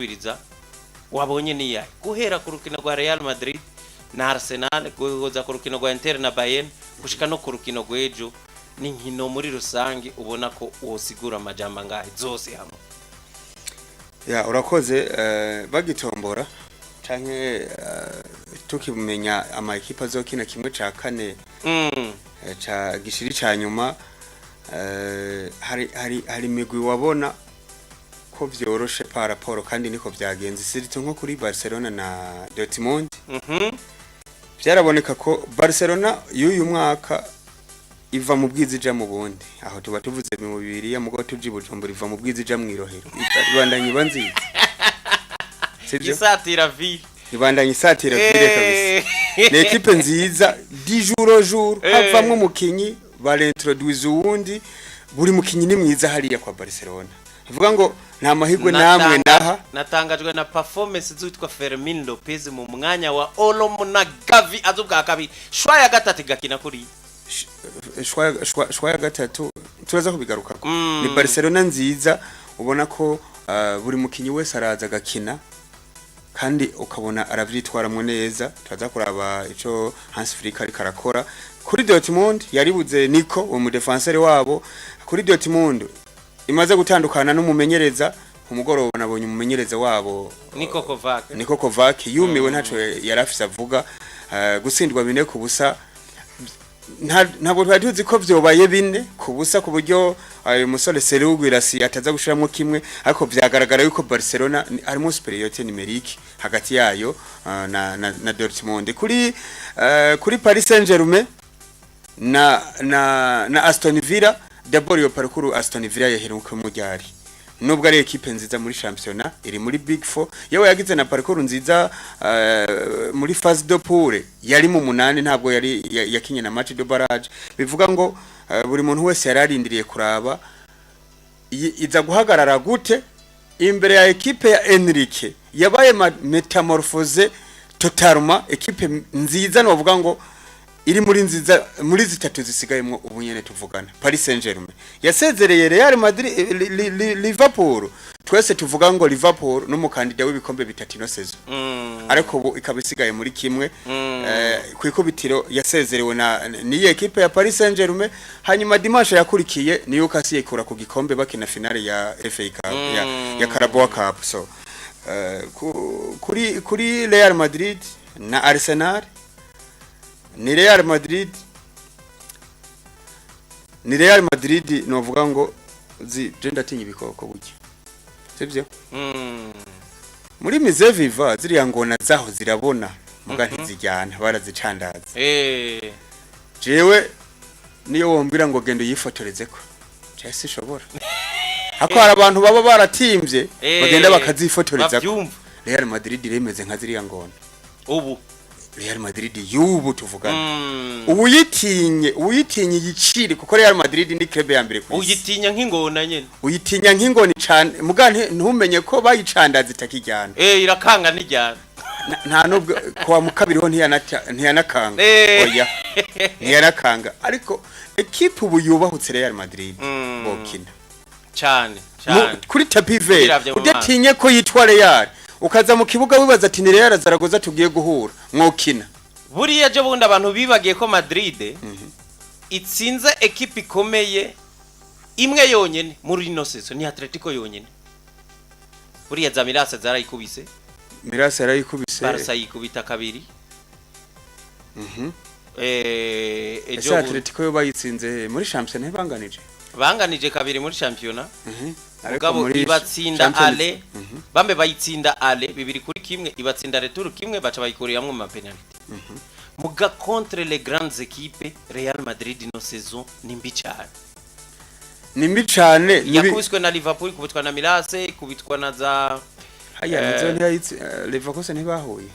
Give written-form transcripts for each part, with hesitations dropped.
Gusubiriza wabonye niyahe guhera ku rukino rwa Real Madrid na Arsenal, guhoza ku rukino rwa Inter na Bayern, gushika no ku rukino rw'ejo, n'inkino muri rusange ubona ko wosigura amajambo angahe zose hamwe? Ya, urakoze. Bagitombora canke tukimenya ama ekipa azokina kimwe ca kane ca gishiri ca nyuma, hari imigwi wabona ko vyoroshe par rapport, kandi niko vyagenze, surtout nko kuri Barcelona na Dortmund. Vyaraboneka ko Barcelona y'uyu mwaka iva mu bwiza ija mu bundi. Aho tuba tuvuze mu Bibiriya, mugo tuji Bujumbura, iva mu bwiza ija mw'irohero, ibandanye iba nziza, sivyo? Isatira ville. Ibandanye isatira ville kabisa. Ni ekipe nziza du jour au jour. Havamwo umukinyi, barintroduise uwundi, buri mukinyi ni mwiza hariya kwa Barcelona. Vuga ngo nta mahirwe namwe naha. Natangajwe na performance z'uwitwa Fermin Lopez mu mwanya wa Olmo na Gavi aza ubwa kabiri, choix ya gatatu igakina kuri Choix ya gatatu turaza kubigarukako. Ni Barcelona nziza, ubona ko buri mukinyi wese araza agakina kandi ukabona aravyitwaramwo neza. Turaza kuraba ico Hans Flick ariko arakora. Kuri Dortmund yaribuze Nico, uwo mu défenseur wabo. Kuri Dortmund imaze gutandukana n'umumenyereza ku mugoroba, nabonye umumenyereza wabo Niko Kovac. Niko Kovac yumiwe, ntaco yari afise avuga. Gutsindwa 4-0, ntabwo twari tuzi ko vyobaye 4-0, ku buryo ayo musore Serhou Guirassy ataza gushiramwo kimwe, ariko vyagaragara yuko Barcelona harimo supériorité numérique hagati yayo na Dortmund. Kuri Paris Saint-Germain na Aston Villa, d'abord iyo parcours Aston Villa yaheruka mu ryari, nubwo ari ekipe nziza muri championnat, iri muri Big Four, yewe yagize na parcours nziza muri phase de poule, yari mu munani, ntabwo yari yakinye na match de barrage. Bivuga ngo buri muntu wese yararindiriye kuraba iza guhagarara gute imbere ya ekipe ya Enrique yabaye métamorphose totalement, ekipe nziza novuga ngo iri muri nziza muri zitatu zisigayemwo ubu nyene tuvugana. Paris Saint-Germain yasezereye Real Madrid, Liverpool. Twese tuvuga ngo Liverpool n'umukandida w'ibikombe bitatu ino saison, ariko ubu ikaba isigaye muri kimwe. Ku ikubitiro yasezerewe na niyi ekipe ya Paris Saint-Germain. Hanyuma dimanche yakurikiye Newcastle ikura ku gikombe bakina finale ya FA Cup, ya Carabao Cup. So kuri Real Madrid na Arsenal, ni Real Madrid novuga ngo zi je ndatinya ibikoko burya, sivyo? Muri musée vivant ziriya ngona zaho zirabona, muga ntizijyana, barazicandaza. Jewe niyo wombwira ngo genda uyifotoreze ko je sishobora, hako hari abantu baba baratimvye bagenda bakazifotoreza. Bavyumva. Real Madrid rimeze nka ziriya ngona. Ubu. Real Madrid y'ubu tuvugana, uyitinye, uyitinye yicire, kuko Real Madrid ni club ya mbere ku isi. Uyitinya nk'ingona nyene. Uyitinya nk'ingoni cane, muga ntumenye ko bayicandaza itakijyana. Irakanga nijyana. Nta nubwo kuwa mu kabiri ho ntiyanakanga. Oya, ntiyanakanga, ariko ekipe ubu yubahutse Real Madrid bokina cane cane. Kuri tapis vert. Ubiravye mu maso. Udatinye ko yitwa Real, ukaza mu kibuga wibaza ati ni Real Zaragoza tugiye guhura, mwokina. Buriya ejo bundi abantu bibagiye ko Madrid itsinze ekipe ikomeye imwe yonyene muri ino saison, ni Atletico yonyene. Buriya za Mirase zarayikubise. Mirase yarayikubise. Barca yikubita kabiri. Ese Ejo bundi Atletico yo bayitsinze muri championnat, ntibanganije? Banganije kabiri muri championnat. Ariko mugabo muri ibatsinda Champions- ale bambe bayitsinda aller 2-1, ibatsinda retour kimwe, baca bayikuriramwo mu ma penalty. Muga contre les grandes équipes, Real Madrid ino saison ni mbi cyane. Ni mbi cane. Yakubiswe na Liverpool, ikubitwa na Mirase, ikubitwa na za Haya, nazo ntiyayitsi Leverkusen ntibahuye.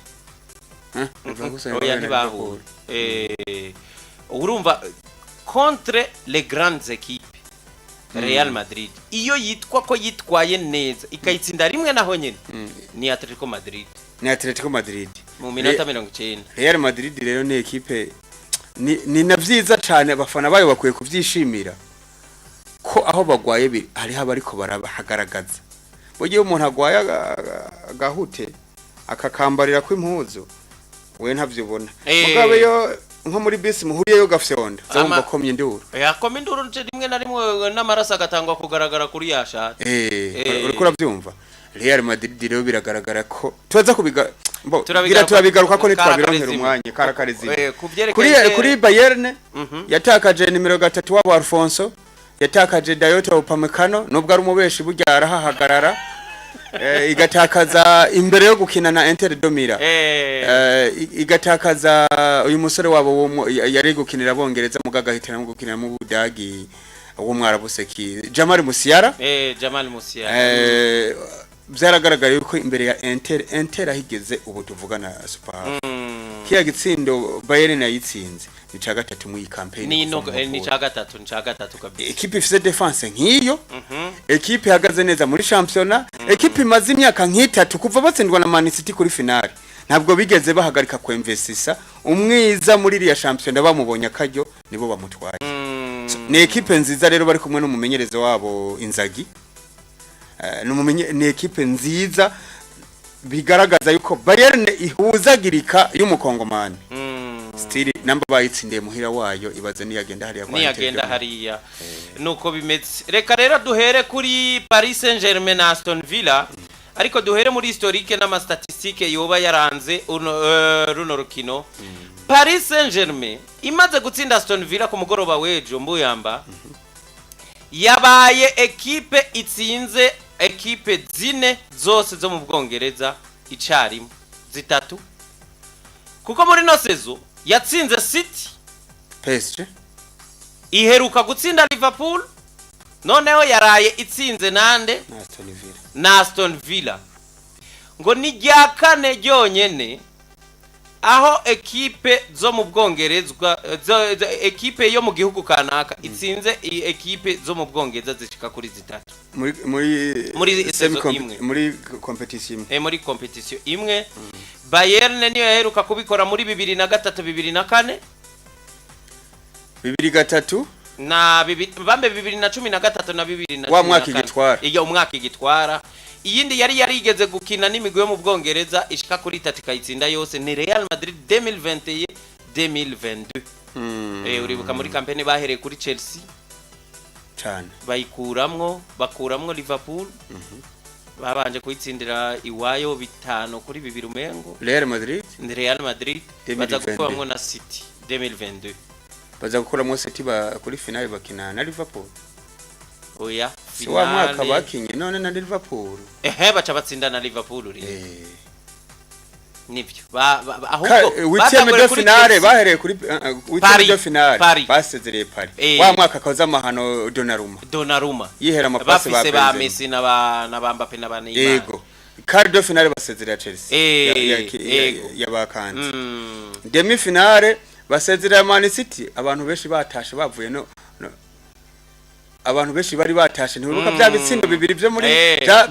Huh? Leverkusen Oya. ntibahuye na Ntibahuye. Liverpool. Urumva, contre les grandes équipes, Real Madrid iyo yitwa ko yitwaye neza ikayitsinda rimwe naho nyene ni Atletico Madrid. Ni Atletico Madrid. Mu minota 90. Real Madrid rero ni ekipe ni na vyiza cane, abafana bayo bakwiye kuvyishimira ko aho bagwaye hariho abariko barahagaragaza. Burya iyo umuntu agwaye agahute akakambarira kw'impuzu, we ntavyo ubona. Mugabe yo nko muri bisi muhuriyeyo gafyonda, uzumva komye induru. Yakoma induru nce rimwe na rimwe n'amaraso agatangwa kugaragara kuri ya shati. Uriko uravyumva. Real Madrid rero biragaragara ko tubaza kubiga mbo Turabigaruka- gira turabigaruka ko ntitwabironkera Karakarizima. umwanya karakarizima. Ku vyerekeye Kuri kuri Bayern yatakaje nimero 3 wabo Alfonso, yatakaje Dayot Upamecano nubwo ari umubeshi burya arahahagarara, igatakaza imbere yo gukina na Inter de Milan. Igatakaza uyu musore wabo yari gukinira abongereza muga agahitiramo gukinira mu Budagi w'umwarabuseki Jamal Musiala. Jamal Musiala. Byaragaragaye yuko imbere ya Inter ahigeze ubu tuvugana Super kiya gitsindo Bayern yayitsinze ni ca gatatu muri iyi campaign ni no kuva mu ni Mavubi. ca gatatu, ni ca gatatu kabisa. Ekipe ifise défense nk'iyo, ekipe ihagaze neza muri championnat, ekipe imaze imyaka nk'itatu kuva batsindwa na Man City kuri finale, ntabwo bigeze bahagarika kwemvesisa umwiza muri iriya championnat, bamubonye akaryo nibo bamutwaye. Ni ekipe nziza rero bari kumwe n'umumenyereza wabo Inzaghi. Ni ekipe nziza bigaragaza yuko Bayern ihuzagirika y'umukongomani. Still namba bayitsindiye muhira wayo, ibaze niyagenda hariya kwa Inter Niyagenda de Milan. Hariya nuko bimeze. Reka rero duhere kuri Paris Saint-Germain na Aston Villa, ariko duhere muri historique n'ama statistiques yoba yaranze runo rukino. Paris Saint-Germain imaze gutsinda Aston Villa ku mugoroba w'ejo, mbuyamba yabaye ekipe itsinze ekipe zine zose zo mu Bwongereza icarimwe, zitatu, kuko muri no saison yatsinze City, PSG, iheruka gutsinda Liverpool, noneho yaraye itsinze nande? Na Aston Villa. Na Aston Villa. Ngo ni rya kane ryonyene aho ekipe zo mu Bwongerezwa ekipe yo mu gihugu kanaka itsinze ekipe zo mu Bwongereza zishika kuri zitatu muri Muri semi saison imwe. Muri competition imwe. Muri competition imwe. Bayern niyo yaheruka kubikora muri 2003, 2004. 2003. Na bibiri, bambe 2013 na bibiri na Wa cumi na mwaka kane. igitwara. Iyo umwaka igitwara. Iyindi yari yarigeze gukina n'imigwi yo mu Bwongereza ishika kuri itatu ikayitsinda yose ni Real Madrid 2021 2022. Uribuka muri campaign bahereye kuri Chelsea Cyane. bayikuramwo, bakuramwo Liverpool, babanje kuyitsindira iwayo 5-2 umengo. Real Madrid. Ni Real Madrid baza 2022. gukuramwo na City 2022. Baza gukuramo City ba kuri finale bakina na Liverpool. Oya. Si wa mwaka Finale. bakinye none na Liverpool? Ehe, baca batsinda na Liverpool rero. Nivyo ahubwo Huitième batanguriye de kuri finale Chelsea. bahereye kuri huitième Paris, de finale Paris. basezereye Paris. Wa mwaka kaza amahano Donnarumma Donnarumma yihera amapasi ba bafise ba Benzema. Messi na ba Mbappe na ba Neymar. Yego, quart de finale basezerera Chelsea Yego. ya bakanze. Demi finale basezerera Man City, abantu benshi batashe bavuye no abantu benshi bari batashe ntibibuka bya bitsindo bibiri byo muri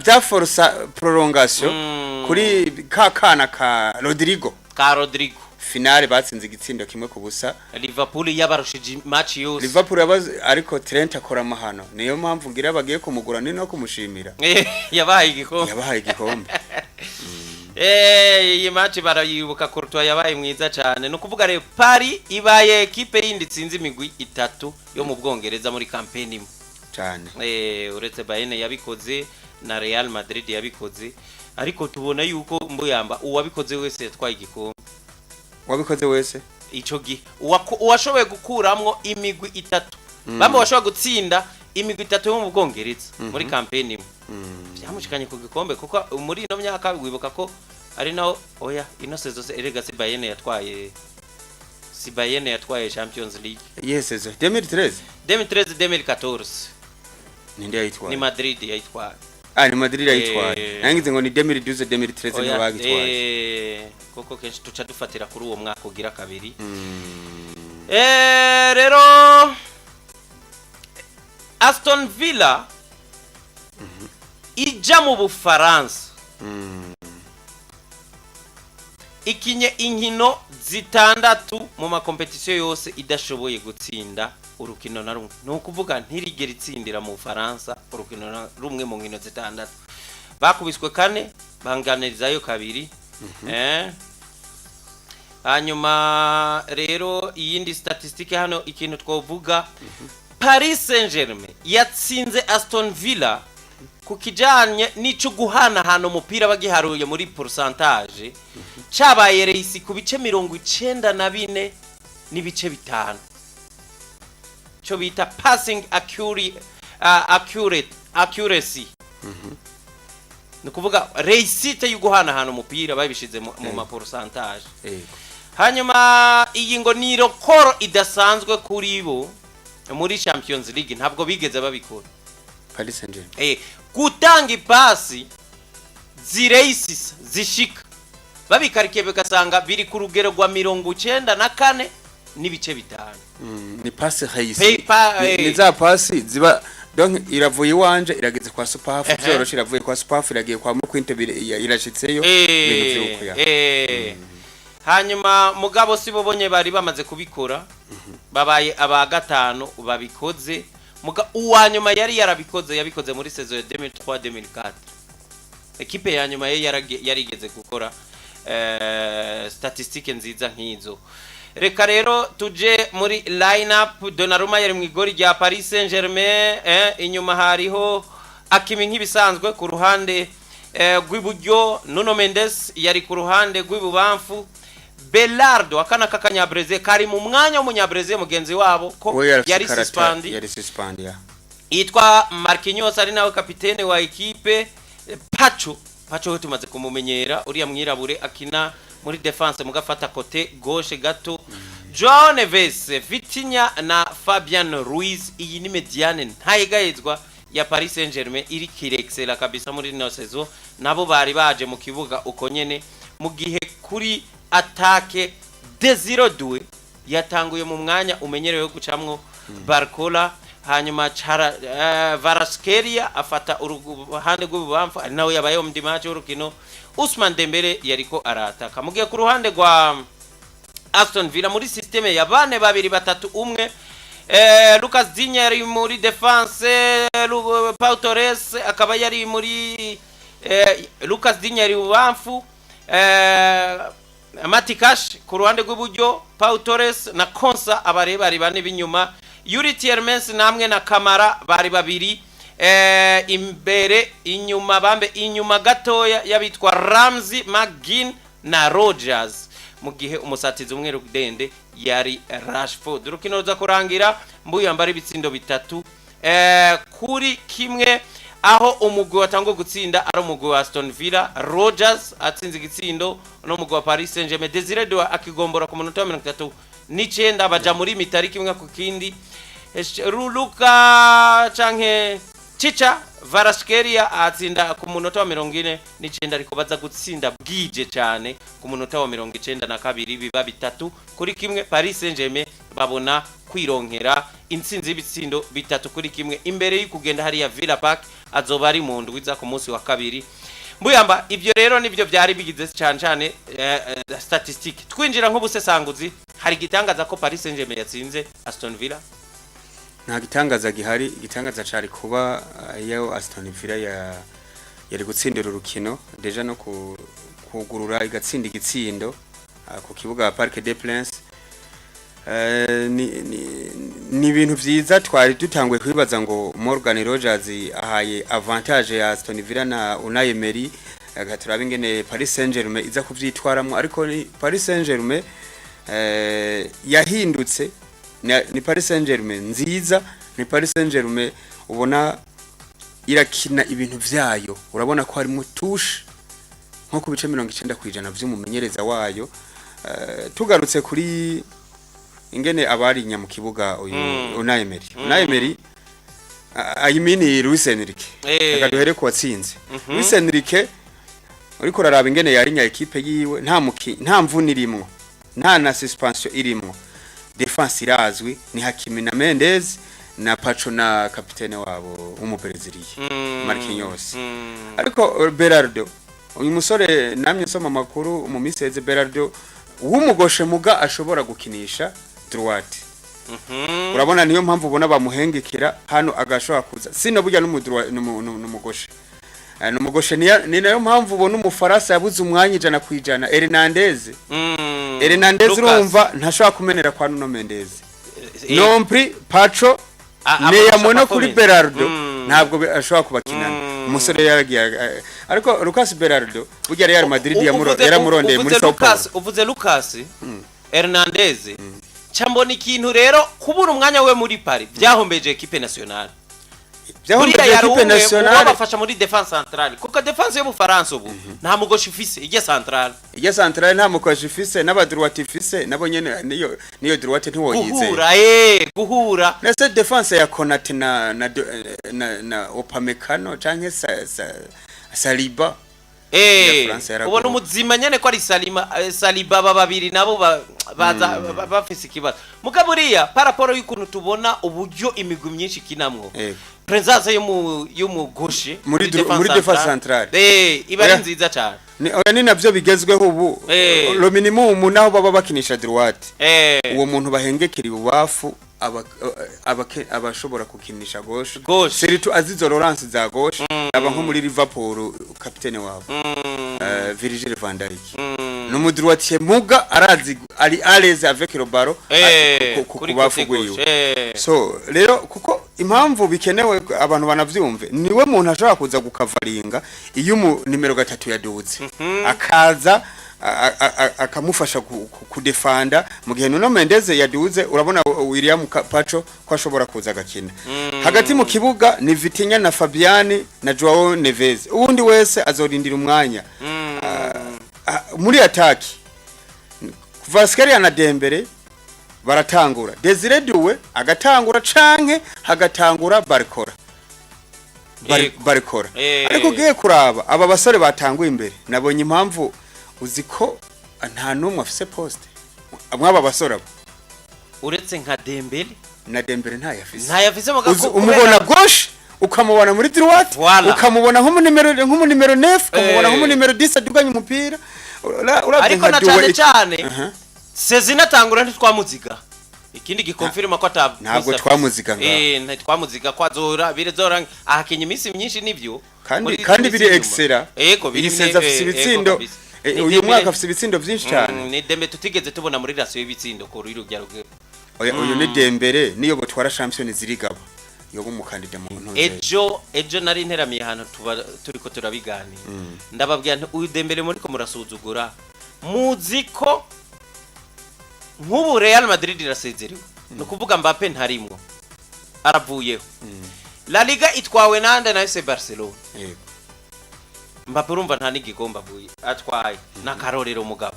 bya força prolongation kuri ka kana ka Rodrigo. Ka Rodrigo. Finale batsinze igitsindo 1-0. Liverpool yabarushije match yose. Liverpool yabaze, ariko Trent akora amahano, niyo mpamvu ngira bagiye kumugura ni no kumushimira. Yabaye igikombe. Yabahaye igikombe. Iyi match barayibuka, Courtois yabaye mwiza cyane. Ni ukuvuga rero Paris ibaye ekipe yindi itsinze imigwi itatu yo mu Bwongereza muri campaign imwe. Cyane. Uretse Bayern yabikoze na Real Madrid yabikoze, ariko tubona yuko mbuyamba uwabikoze wese yatwaye igikombe. Wabikoze wese. Ico gihe uwashoboye gukuramwo imigwi itatu, bamwe washoboye gutsinda imigwi itatu yo mu Bwongereza muri campaign imwe, byamushikanye ku gikombe, kuko muri ino myaka wibuka ko ari naho, oya, ino saison se erega si Bayern yatwaye, si Bayern yatwaye Champions League. Yes, saison 2013. 2013 2014. Ninde yayitwaye? Ni Madrid yayitwaye. Ah, ni Madrid yayitwaye. Nangize ngo ni 2012 2013 Oya, nibo bagitwaye. Koko kenshi tuca dufatira kuri uwo mwaka ugira kabiri. Rero Aston Villa ija mu Bufaransa ikinye inkino zitandatu mu makompetisiyo yose idashoboye gutsinda urukino na rumwe. Ni ukuvuga ntirigera itsindira mu Bufaransa urukino na rumwe mu nkino zitandatu. Bakubiswe kane, banganirizayo kabiri. Hanyuma rero iyindi statistique hano, ikintu twovuga, Paris Saint-Germain yatsinze Aston Villa ku kijanye n'ico guhanahana umupira, bagiharuye muri pourcentage cabaye réussi ku bice 94.5, cyo bita passing accuracy, ni ukuvuga réussite yo guhanahana umupira babishize mu ma pourcentage. Hanyuma iyi ngo ni record idasanzwe kuri bo muri Champions League, ntabwo bigeze babikora. Paris Saint-Germain. Gutanga ipasi zireyisisa zishika babikarikiye, bigasanga biri ku rugero rwa 94.5. Ni passe réussie. Ni za pasi ziba, donc iravuye iwanje irageze kwa Superhalf vyoroshe, iravuye kwa Superhalf iragiye kwa Mukwinte, irashitseyo, ibintu vy'uko ya. Hanyuma mugabo si bo bonye bari bamaze kubikora, babaye aba gatanu babikoze. Muga uwa nyuma yari yarabikoze, yabikoze muri saison ya 2003 2004. Ekipe ya nyuma ye yarigeze gukora statistique nziza nk'izo. Reka rero tuje muri line up. Donnarumma yari mu igori rya Paris Saint-Germain, inyuma hariho Hakimi nk'ibisanzwe ku ruhande rw'iburyo, Nuno Mendes yari ku ruhande rw'ibubamfu, Beraldo akana k'akanyabrezil kari mu mwanya w'umunyabrezil mugenzi wabo ko We yarafise yari ikarata, suspendu. Yari suspendu ya. Yitwa Marquinhos, ari nawe kapitene wa ekipe. Pacho, Pacho we tumaze kumumenyera, uriya mwirabure akina muri défense mugafata côté gauche gato. Joao Neves, Vitinha na Fabian Ruiz, iyi ni médiane ntayegayezwa ya Paris Saint-Germain, iri kirexela kabisa muri ino saison. Nabo bari baje mu kibuga uko nyene. Mu gihe kuri attaque, Desire Doué yatanguye mu mwanya umenyerewe wo gucamwo Barcola, hanyuma Chara Kvaratskhelia afata uruhande rw'ibubamfu, ari nawe yabaye mu match w'urukino. Ousmane Dembele yariko arataka. Mu gihe ku ruhande rwa Aston Villa, muri système ya 4-2-3-1, Lucas Digne yari muri défense, Pau Torres akaba yari muri Lucas Digne yari bubamfu, Matty Cash ku ruhande rw'iburyo, Pau Torres na Konsa abarebari bane b'inyuma, Youri Tielemans namwe na Kamara bari babiri imbere, inyuma bambe inyuma gatoya y'abitwa Ramsey, McGinn na Rogers, mu gihe umusatizi umwe rudende yari Rashford. Urukino ruza kurangira mbuyambara ibitsindo 3-1, aho umugwi watanguye gutsinda ari umugwi wa Aston Villa, Rogers atsinze igitsindo, n'umugwi wa Paris Saint-Germain, Desire Doué akigombora ku munota wa 39, baja muri mi-temps 1-1. Ruluka canke Chicha Kvaratskhelia atsinda ku munota wa 49, ariko baza gutsinda bwije cyane ku munota wa 92, biba 3-1. Paris Saint-Germain babona kwironkera intsinzi y'ibitsindo 3-1 imbere y'ukugenda hariya Villa Park, azoba ari mu ndwi za ku munsi wa kabiri. Mbuyamba, ibyo rero nibyo byari bigize cyane cyane statistique. Twinjira nk'ubusesanguzi, hari igitangaza ko Paris Saint-Germain yatsinze Aston Villa? Nta gitangaza gihari. Igitangaza cari kuba iyo Aston Villa ya yari gutsindira urukino déjà no kugurura igatsinda igitsindo ku kibuga Parc des Princes. Ni ibintu vyiza. Twari dutanguye kwibaza ngo Morgan Rogers ahaye avantage ya Aston Villa na Unai Emery, agaturaba ingene Paris Saint-Germain iza kuvyitwaramwo, ariko ni Paris Saint-Germain yahindutse, ni Paris Saint-Germain nziza, ni Paris Saint-Germain ubona irakina ibintu vyayo, urabona ko harimo touche nko ku bice 90% vy'umumenyereza wayo. Tugarutse kuri ingene abari inya mu kibuga, uyu Unai Emery, Unai Emery, I mean Luis Enrique. Reka duhere ku watsinze, Luis Enrique. Uriko uraraba ingene yarinya ekipe yiwe, nta mvune irimwo, nta na suspension irimwo, défense irazwi, ni Hakimi na Mendes na Pacho na kapitene wabo w'umubreziliya Marquinhos. Ariko Beraldo, uyu musore namye nsoma amakuru mu minsi iheze, Beraldo w'umugoshe muga ashobora gukinisha droite. Urabona niyo mpamvu ubona bamuhengekera hano agashobora kuza, sino burya n'umugoshe. Ni umugoshe, ni nayo mpamvu ubona Umufaransa yabuze umwanya 100%, Hernandez. Hernandez, Lucas. Urumva ntashobora kumenera kwa Nuno Mendes, non plus Pacho, Amurusha Neyamo no kuri performance. Berardo, ntabwo ashobora kubakinana. Umusore yaragiye, ariko Lucas Berardo burya Real Madrid yaramurondeye muri Uvuze Sao Paulo. Lucas, uvuze Lucas Hernandez, mbona ikintu rero, kubura umwanya we muri Paris byahombeje équipe nationale. Byahombeje Buriya yari equipe umwe nationale. wabafasha muri défense centrale, kuko défense y'Ubufaransa ubu nta mugoshi ifise ijya centrale. Ijya centrale nta mukozi ifise, n'aba droite ifise nabo nyene niyo droite ntiwoyizeye. Guhura, guhura. Nese défense ya Konate na Upamecano canke Saliba ya France yaragowe. Ubona umuzima nyene ko ari Salima, Saliba, aba babiri nabo baza bafise ikibazo. Mugabo buriya par rapport y'ukuntu tubona uburyo imigwi myinshi ikinamwo, présence y'umugoshe Muri défense centrale. Iba ari Oya. nziza cyane. Ni oya, ni navyo bigezweho ubu. Le minimum, naho baba bakinisha droite, uwo muntu bahengekera ibubafu abashobora kukinisha gauche. Gauche. Surtout azizo relance za gauche, aba nko muri Liverpool, kapitene wabo, Virgil van Dijk, ni umudroitier, muga arazi ari à l'aise avec le ballon Kuri kubafu côté gwiwe. gauche. So rero, kuko impamvu bikenewe abantu banavyumve, niwe muntu ashobora kuza gukavaringa iyo umu nimero 3 yaduze, akaza akamufasha kudefanda mu gihe Nuno Mendes yaduze. Urabona William Pacho ko ashobora kuza agakina hagati mu kibuga, ni Vitinha na Fabiani na Joao Neves, uwundi wese azorindira umwanya. Muri attaque, Kvaratskhelia na Dembele baratangura, Desire Doué agatangura canke hagatangura Barcola. Barcola. Ariko ugiye kuraba aba basore batanguye imbere, nabonye impamvu, uzi ko nta n'umwe afise poste mw'aba basore abo? Uretse nka Dembele. Na Dembele ntayafise. Ntayafise mu Umubona gauche, ukamubona muri droite, Voilà. ukamubona nk'umunimero 9, ukamubona nk'umunimero 10 aduganye umupira. Uravye Ariko nka na Doué cyane cyane Aha. sezina atangura ntitwamuziga, ikindi gikonfirma ko ata Ntabwo twamuziga ngaho. Ntitwamuziga ko azora birezora ahakinya iminsi myinshi nivyo. Kandi Muri kandi izi biri minsi inyuma. excellent. Ego, biri Iri seza afise ibitsindo, kabisa. Ni uyu Dembele- mwaka afise ibitsindo vyinshi cyane. Ni Dembele tutigeze tubona muri ratio y'ibitsindo ko ruri rujya rugero. Oya, uyu ni Dembele, niyo botwara Champions League abo yoba umukandida mu ntuze. Ejo nari nteramiye ahantu tuba turiko turabiganira, ndababwira nti uyu Dembele muriko murasuzugura, muzi ko nk'ubu Real Madrid irasezerewe, ni ukuvuga Mbappe ntarimwo, aravuyeho. La Liga itwawe nande? Na FC Barcelona. Mbappe urumva nta n'igikombe avuye atwaye n'akarorero mugabo.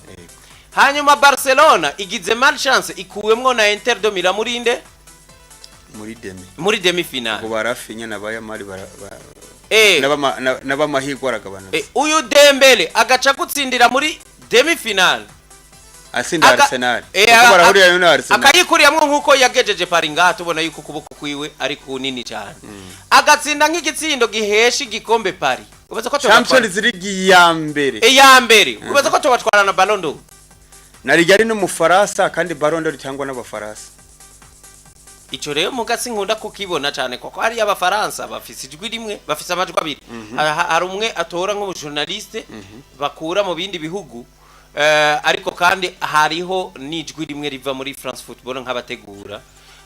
Hanyuma Barcelona igize malchance, ikuwemwo na Inter de Milan muri inde? Muri demi. Muri demi finale. Ngo barafinya na bayamari n'abamahirwe aragabanuka. Uyu Dembele agaca gutsindira muri demi finale. Atsinda Arsenal, kuko barahurira na Arsenal. Akayikuriramwo nk'uko yagejeje pari ngaha, tubona yuko ukuboko kwiwe ari kunini cyane, agatsinda nk'igitsindo gihesha igikombe Pari, ubaza ko Champions tobatwara League ya mbere. Iya mbere, ubaza ko tobatwara na Ballon d'Or? Na ari n'Umufaransa, kandi Ballon d'Or itangwa n'Abafaransa. Ico rero muga sinkunda kukibona cyane, kuko hariya Abafaransa bafise ijwi rimwe, bafise amajwi abiri. Hari umwe atora nk'umujournaliste bakura mu bindi bihugu, ariko kandi hariho n'ijwi rimwe riva muri France Football nk'abategura.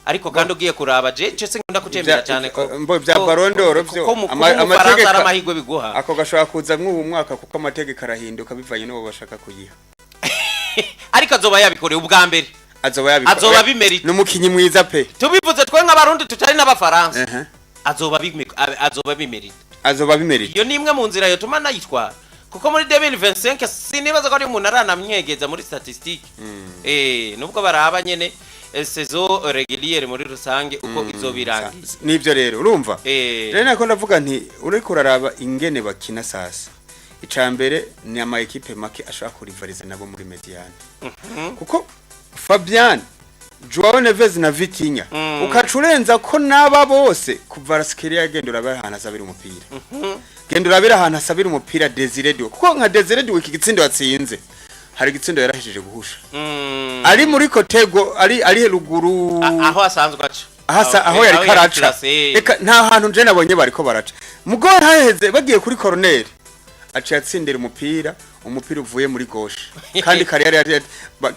Ariko kandi ugiye kuraba, je ico sinkunda kucemera cyane ko Mbo bya Ballon d'Or byo ko mu kuba Umufaransa ari amahirwe biguha. Ako gashobora kuza mw'ubu mwaka, kuko amategeko arahinduka bivanye n'uwo bashaka kuyiha. Ariko azoba yabikoreye ubwa mbere. Azoba yabikora. Azoba abimerita. Ni umukinyi mwiza pe. Tubivuze twe nk'Abarundi tutari n'Abafaransa, azoba abimerita. Azoba abimerita. Iyo ni imwe mu nzira yotuma nayitwara, kuko muri 2025 sinibaza ko ari umuntu aranamwegeza muri statistique, nubwo baraba nyene saison régulière muri rusange uko izobirangiye. Nibyo rero, urumva rero nako ndavuga nti uriko uraraba ingene bakina sasa, icambere ni ama équipe make ashobora kurivariza nabo muri médiane, kuko Fabian, Joao Neves na Vitinha, ukaca urenza ko n'aba bose kuva Kvaratskhelia, genda urabera ahantu asabira umupira, genda urabera ahantu asabira umupira Desire Doué, kuko nka Desire Doué iki gitsindo yatsinze, hari igitsindo yarahejije guhusha ari muri kotego, ari ruguru. Aho asanzwe aca. Ahasa aho yari aho yari karaca. placé. Eka nta hantu nje nabonye bariko baraca. Mugo haheze bagiye kuri corner, aciye atsindira umupira uvuye muri gauche, kandi kare yari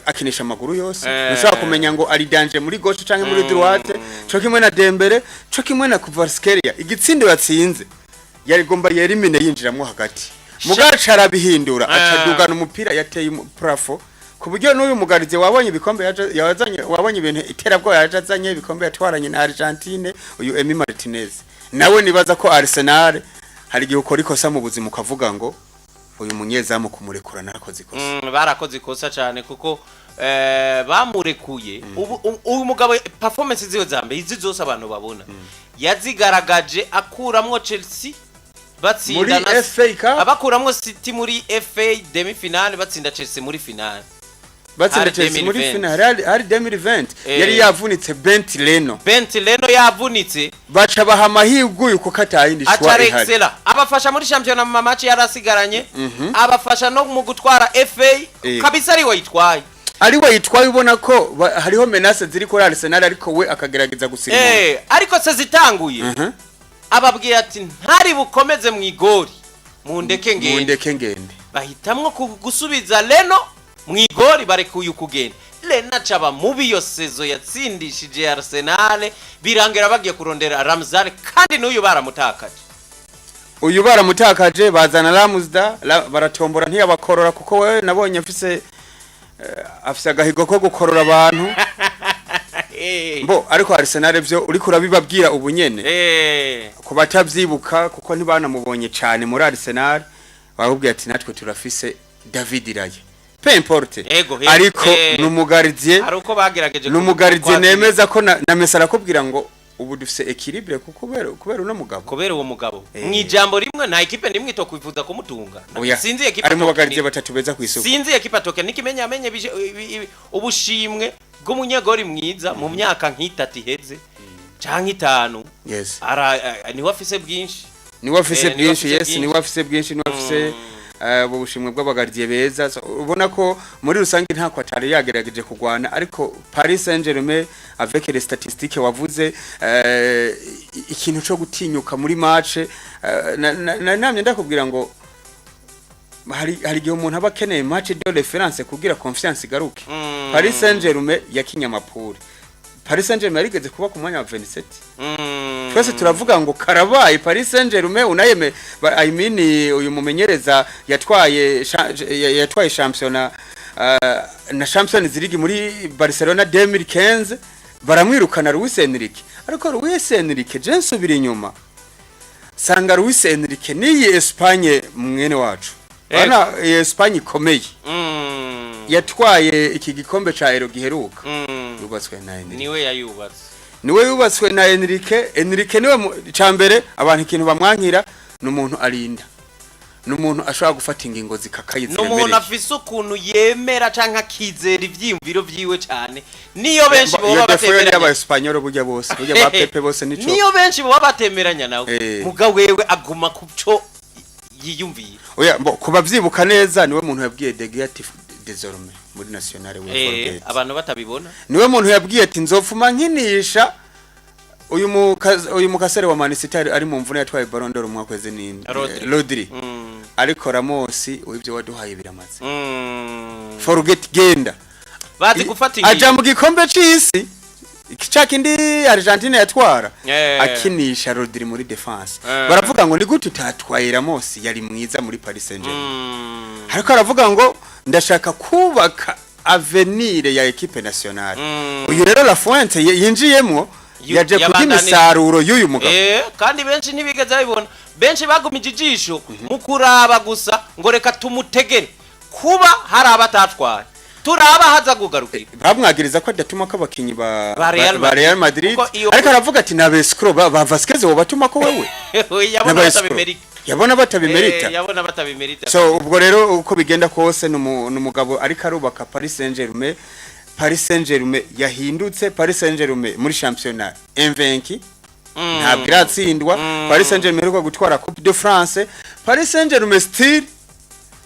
akinisha amaguru yose. Ntushobora kumenya ngo ari danger muri gauche canke muri droite, co kimwe na Dembele, co kimwe na Kvaratskhelia. Igitsindo yatsinze yarigomba yerimine yinjiramwo hagati, mugaca arabihindura, acadugana umupira, yateye plafond, ku buryo n'uyu mugarize wabonye ibikombe yazanye, wabonye ibintu iterabwoba yaje azanye, ibikombe yatwaranye na Argentine. Uyu Emi Martinez nawe nibaza ko Arsenal hari igihe ukora ikosa mu buzima ukavuga ngo uyu munyezamu kumurekura narakoze ikosa. Barakoze ikosa cyane kuko bamurekuye. Ubu uyu mugabo performance ziwe za mbere izi zose abantu babona yazigaragaje akuramwo Chelsea batsinda muri FA Cup. Abakuramwo City muri FA demi finale, batsinda Chelsea muri finale. Batsinda Hari Chelsea muri 2020. finale hari 2020. Yari yavunitse Bent Leno. Bent Leno yavunitse. Baca baha amahirwe uyu kuko atayindi choix aca ihari. Excella abafasha muri shampiyona mu match yarasigaranye, abafasha no mu gutwara FA. Kabisa ari we yitwaye. Ari we yitwaye, ubona ko hariho menace ziri kuri Arsenal, ariko we akagerageza gusirimura. Ariko se zitanguye ababwiye ati ntari bukomeze mu igori, mundeke ngende. Mundeke ngende. Bahitamwo gusubiza Leno mu igori, barekuye ukugenda. Leno acaba mubi iyo saison yatsindishije Arsenal, birangira bagiye kurondera Ramsdale, kandi n'uyu baramutakaje. Uyu baramutakaje, bazana Ramsdale, baratombora ntiyabakorora, kuko wewe nabonye afise agahigo ko gukorora abantu. Mbo ariko Arsenal vyo uriko urabibabwira ubu nyene ku batavyibuka, kuko ntibanamubonye cane muri Arsenal, bakubwiye ati natwe turafise David Raya, peu importe. Ego, ego, ariko ni umugardien. Hari uko bagerageje Ni umugardien. Nemeza ko na Messi arakubwira ngo ubu dufise équilibre kuko kubera uno mugabo. Kubera uwo mugabo. Mu ijambo rimwe, nta ekipe nimwe itokwifuza kumutunga. Oya, Sinzi ekipe ari mu bagardien atokina. batatu beza kw'isoko. Sinzi ekipe atoke nikimenya amenye ubushimwe bw'umunyegori mwiza mu myaka nk'itatu iheze canke 5. Ara niwe afise bwinshi. Niwe afise Niwe bwinshi. afise Yes. bwinshi. Niwe afise bwinshi, niwe afise ubu bushimwe bw'abagardien beza. So, ubona ko muri rusange ntako atari yagerageje kugwana, ariko Paris Saint-Germain avec les statistiques wavuze, ikintu co gutinyuka muri match, namye ndakubwira ngo hari igihe umuntu aba akeneye match de référence kugira confiance igaruke. Paris Saint-Germain yakinye amapure. Paris Saint-Germain yarigeze kuba ku mwanya wa 27. Twese turavuga ngo karabaye Paris Saint-Germain unayeme I mean uyu mumenyereza yatwaye yatwaye championnat na Champions League muri Barcelona 2015, baramwirukana Luis Enrique. Ariko Luis Enrique, je nsubira inyuma sanga Luis Enrique niyi Espagne mwene wacu. Bana iyi Espagne ikomeye yatwaye iki gikombe ca Euro giheruka, yubatswe na Enrique. Niwe yayubatse. Niwe yubatswe na Enrique. Enrique niwe cambere abantu ikintu bamwankira ni umuntu arinda, ni umuntu ashobora gufata ingingo zikakaye, Ni umuntu ziremereye. afise ukuntu yemera canke akizera ivyiyumviro vyiwe cane, niyo benshi Iyo boba défaut yo ni batemeranya. y'Abaespanyol burya bose, burya ba Pepe bose nico. Niyo benshi boba batemeranya nawe, muga wewe aguma kuco yiyumvira. Oya, mbo kubavyibuka neza, niwe muntu yabwiye De Gea ati désormais muri nationale we forget. Abantu batabibona. Niwe muntu yabwiye ati nzopfuma nkinisha uyu mukasere wa Man City ari mu mvune yatwaye Ballon d'Or umwaka weze ni Rodri. Rodri. Ariko Ramos, ibyo waduhaye biramaze. Forget, genda. Bazi gufata Aja ingingo. mu gikombe c'isi ca kindi Argentine yatwara, akinisha Rodri muri défense. Baravuga ngo ni gute utatwaye Ramos, yari mwiza muri Paris Saint-Germain? Ariko aravuga ngo ndashaka kubaka avenir ya équipe nationale. Uyu rero La Fuente yinjiyemwo, yaje kurya imisaruro y'uyu mugabo. Kandi benshi ntibigeze babibona, benshi bagumije ijisho mu kuraba gusa ngo reka tumutegere kuba hari abatatwaye, turaba haza kugarukira. Bamwagiriza ko adatuma ko abakinyi ba Ba Real ba Real Madrid. Kuko iyo- Ariko aravuga ati na escroc ba Vasquez wobatuma ko wewe Yabona N'aba escroc. batabimerita. Yabona batabimerita. Yabona batabimerita. So ubwo rero uko bigenda kose, ni umugabo ariko arubaka Paris Saint-Germain. Paris Saint-Germain yahindutse Paris Saint-Germain muri championnat invaincu, ntabwo iratsindwa. Paris Saint-Germain iheruka gutwara Coupe de France. Paris Saint-Germain still,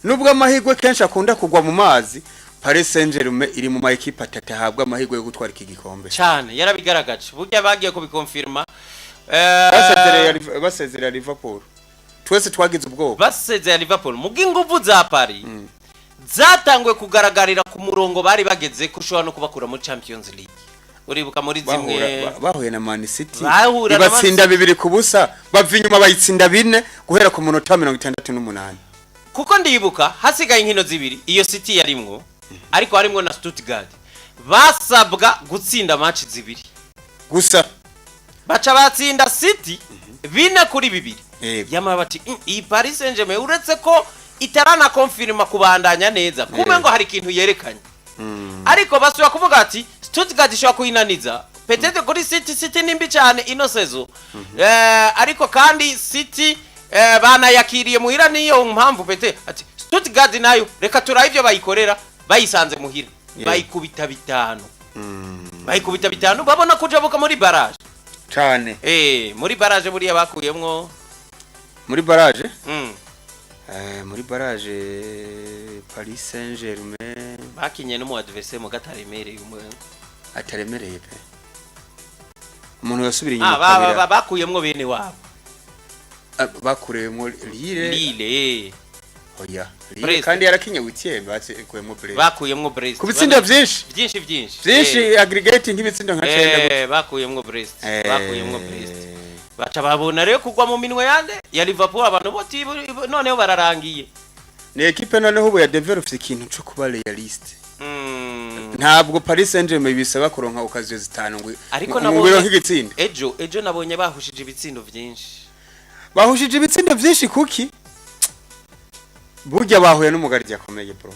nubwo amahirwe kenshi akunda kugwa mu mazi. Paris Saint-Germain iri mu ma ekipe atatu ahabwa amahirwe yo gutwara iki gikombe. Cyane, yarabigaragaje, burya bagiye kubikonfirma. Basezereye Liverpool, twese twagize ubwoba. Basezeye Liverpool, muga inguvu za Paris zatanguye kugaragarira ku murongo bari bageze ko ushobora no kubakura muri Champions League, uribuka muri zimwe Bahuye na Man City, Bahura na Man ibatsinda 2-0, bava inyuma bayitsinda 4 guhera ku munota 68. Kuko ndibuka hasigaye inkino zibiri, iyo City yarimwo, ariko harimwo na Stuttgart, basabwa gutsinda match zibiri gusa. Baca batsinda City 4-2. Yamara bati: Iyi Paris Saint-Germain, uretse ko itarana konfirma kubandanya neza kume ngo hari ikintu yerekanye." Ariko basubira kuvuga ati Stuttgart ishobora kuyinaniza peut-être kuri City. City ni mbi cyane ino saison, ariko kandi City banayakiriye muhira, niyo mpamvu peut-être ati Stuttgart nayo reka turabe ibyo bayikorera bayisanze muhira. Bayikubita 5, bayikubita 5, babona kujabuka muri barrage. Cane. Muri barrage buriya bakuyemwo Muri barrage, muri barrage Paris Saint-Germain bakinye no mu adversaire mu gataremereye umwe. Ataremereye pe, umuntu yasubira inyuma kabira. Bakuyemwo bene wabo. Ah, bakureyemo Lille. Lille. Oya, Lille Brest. kandi yarakinye huitième, bakuyemo Brest. Bakuyemwo Brest. Ku bitsindo byinshi. Byinshi byinshi. Byinshi, aggregate nk'ibitsindo nka 9 gutya. Bakuyemwo Brest, bakuyemwo Brest, baca babona rero kugwa mu minwe yande ya Liverpool. Abantu boti noneho bararangiye. Ni ekipe noneho ubu ya developed ikintu cyo kuba realiste. Ntabwo Paris Saint-Germain bisaba kuronka occasion zitanu ngo Ariko ngo nabonye bironke igitsinda. Ejo nabonye bahushije ibitsindo byinshi. Bahushije ibitsindo byinshi kuki burya bahuye n'umugaryi akomeye, bro.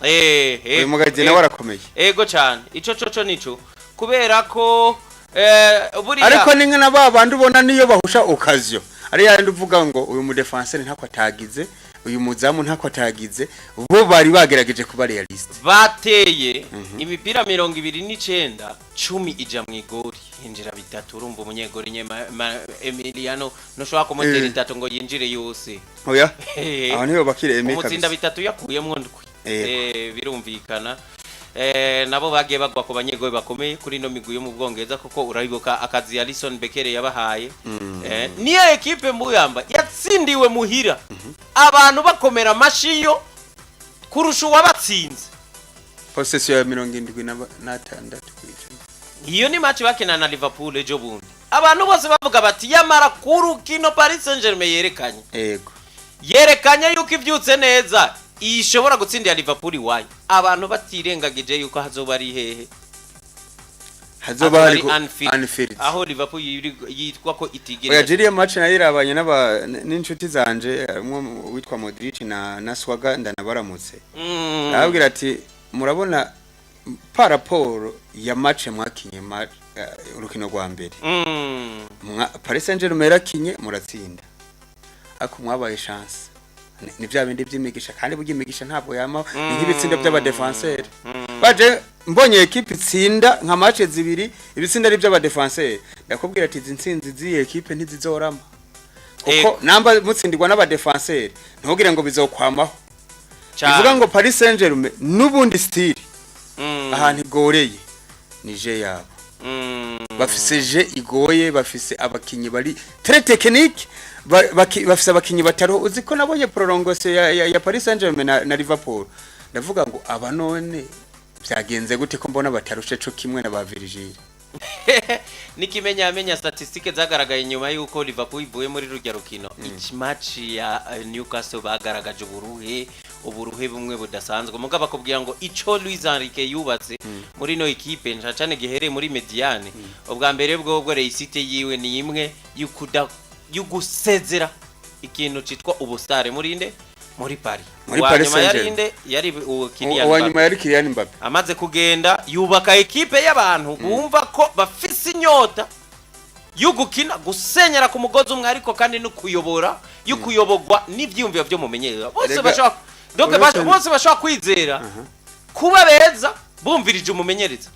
Uyu mugaryi nawe arakomeye. Ego cyane, ico coco nico, kubera ko buriya Ariko ni nka na ba bandi ubona niyo bahusha occasion ari yandi uvuga ngo uyu mudefenseur ntako atagize, uyu muzamu ntako atagize, bo bari bagerageje kuba realiste. Bateye imipira 29, 10 ija mu igori, hinjira bitatu. Urumva umunyegori nye Emiliano ntushobora kumutera itatu ngo yinjire yose. Oya, aho niho bakire Emi Umutsinda kabisa. bitatu yakuyemwo ndwi. Yego. Birumvikana, nabo bagiye bagwa ku banyegori bakomeye kuri ino migwi yo mu Bwongereza, kuko urabibuka akazi Alisson Becker yabahaye. Niyo ekipe mbuyamba yatsindiwe muhira, abantu bakomera amashiyo kurusha uwabatsinze. Possession ya 76%. Iyo ni match bakina na Liverpool ejo bundi, abantu bose bavuga bati yamara kuru kino Paris Saint-Germain yerekanye, yerekanye yuko ibyutse neza ishobora gutsindira Liverpool iwayo, abantu batirengagije yuko hazoba ari hehe? Hazoba hari ari Anfield, Anfield. Aho Liverpool yitwa ko Oya, itigera. jiriya match nayo irabanye n'aba n'inshuti zanje, umwe witwa Modric na Swaga, ndanabaramutse. Arababwira ati murabona par rapport ya match mwakinye urukino rwa mbere, Paris Saint-Germain yarakinye muratsinda, ariko mwabaye chance. Ni bya bindi by'imigisha, kandi burya imigisha ntabwo yama, ni nk'ibitsindo by'abadefenseur. Baje mbonye ekipe itsinda nka match zibiri ibitsinda ari by'abadefenseur, ndakubwira ati izi ntsinzi z'iyi ekipe ntizizorama, kuko namba mutsindirwa n'abadefenseur ntugire ngo bizokwamaho. Bivuga ngo Paris Saint-Germain n'ubundi style ahantu igoreye ni jeu yabo. Bafise jeu igoye, bafise abakinyi bari très technique, bafise abakinyi batariho. Uzi ko nabonye prolongation ya Paris Saint-Germain na Liverpool, ndavuga ngo aba none byagenze gute ko mbona batarushe co kimwe na ba Virgil? N'ikimenyamenya, statistique zagaragaye nyuma y'uko Liverpool ivuye muri rujya rukino, iki match ya Newcastle, bagaragaje uburuhe bumwe budasanzwe. Mugabo bakubwira ngo ico Luis Enrique yubatse muri no equipe nca cane gihereye muri médiane, ubwa mbere bwobwo réussite yiwe ni imwe y'ukuda y'ugusezera ikintu citwa ubusare muri nde? Muri Paris. Muri Uwa Paris nyuma yari Saint-Germain. nde? Yari uwo Kylian Uwa Mbappe. nyuma yari Kylian Mbappe. Amaze kugenda yubaka ekipe y'abantu bumva ko bafise inyota yo gukina, gusenyera ku mugozi umwe, ariko kandi no kuyobora, yo kuyoborwa n'ivyiyumviro vyo mumenyereza bose. Erega, Bashobora donc bose bashobora kwizera kuba beza bumvirije umumenyereza.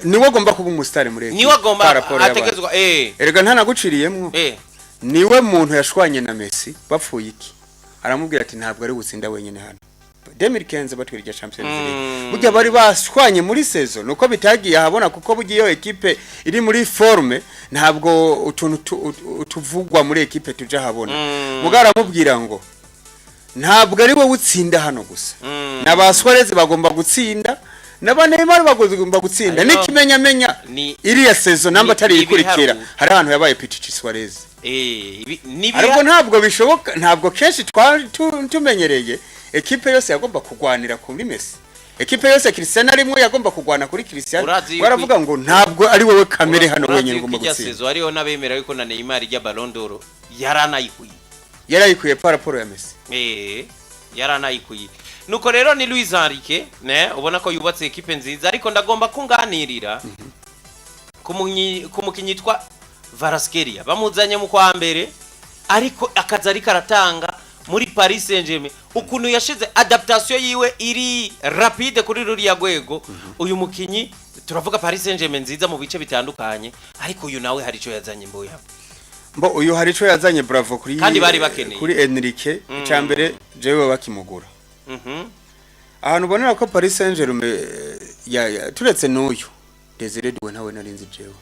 Niwe agomba kuba umusitari muri ekipe Niwe agomba par rapport y'abandi. ategezwa. Erega ntanaguciriyemwo, niwe muntu yashwanye na Messi bapfuye iki, aramubwira ati ntabwo ari gutsinda wenyine hano. 2015 batwara irya Champions League. Burya bari bashwanye muri saison, nuko bitagiye ahabona, kuko burya iyo ekipe iri muri forme ntabwo utuntu tuvugwa muri ekipe tuja ahabona. Mugabo aramubwira ngo ntabwo ari wowe utsinda hano gusa, na ba Suarez bagomba gutsinda, na ba Neymar bagomba gutsinda. N'ikimenyamenya, iriya saison namba atari ikurikira, ibiharuro. hari ahantu yabaye Pichichi Suarez. Ariko ntabwo bishoboka, ntabwo kenshi twari tumenyereye ekipe yose yagomba kugwanira kuri Messi, ekipe yose Cristiano arimwo yagomba kugwana kuri Cristiano. Baravuga ngo ntabwo ari wowe kamere hano Urazi wenyine yuko ugomba ijya gutsinda. saison hariho n'abemera yuko na Neymar ijya Ballon d'Or yaranayikuye. Yarayikuye par rapport ya Messi. Yaranayikuye. Nuko rero ni Luis Enrique ne ubona ko yubatse ekipe nziza, ariko ndagomba kunganirira ku mukinyi yitwa Kvaratskhelia bamuzanye mu kwa mbere, ariko akazi ariko aratanga muri Paris Saint-Germain, ukuntu yashize adaptation yiwe iri rapide kuri ruriya rwego. Uyu mukinyi, turavuga Paris Saint-Germain nziza mu bice bitandukanye, ariko uyu nawe hari icyo yazanye mboya. Mbo uyu hari ico yazanye, bravo kuri Kandi bari bakeneye. kuri Enrique. Icambere jewe bakimugura, ahantu ubonera ko Paris Saint-Germain ya turetse n'uyu Desire Doué, ntawe narinzi jewe.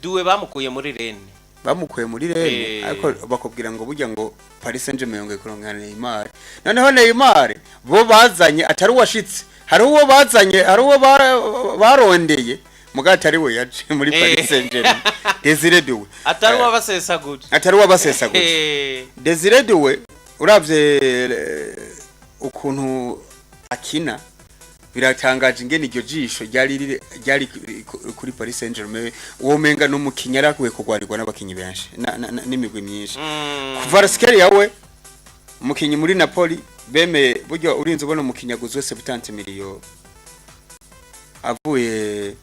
Doué bamukuye muri Rennes. Bamukuye muri Rennes, ariko bakubwira ngo burya ngo Paris Saint-Germain yongeye kuronka Neymar. Noneho Neymar bo bazanye atari uwashitse, hari uwo bazanye, hari uwo barondeye muga atari we yaje muri Paris Saint-Germain, Desire Doué. Atari uwabasesaguje. Atari uwabasesaguje. Desire Doué uravye ukuntu akina, biratangaje ingene iryo jisho ryari kuri Paris Saint-Germain. Uwo menga n'umukinyi yarakwiye kurwanirwa n'abakinyi benshi n'imigwi myinshi. Kvaratskhelia we, umukinyi muri Napoli bemeye, burya urinze ubona umukinyi aguzwe 70 miliyo avuye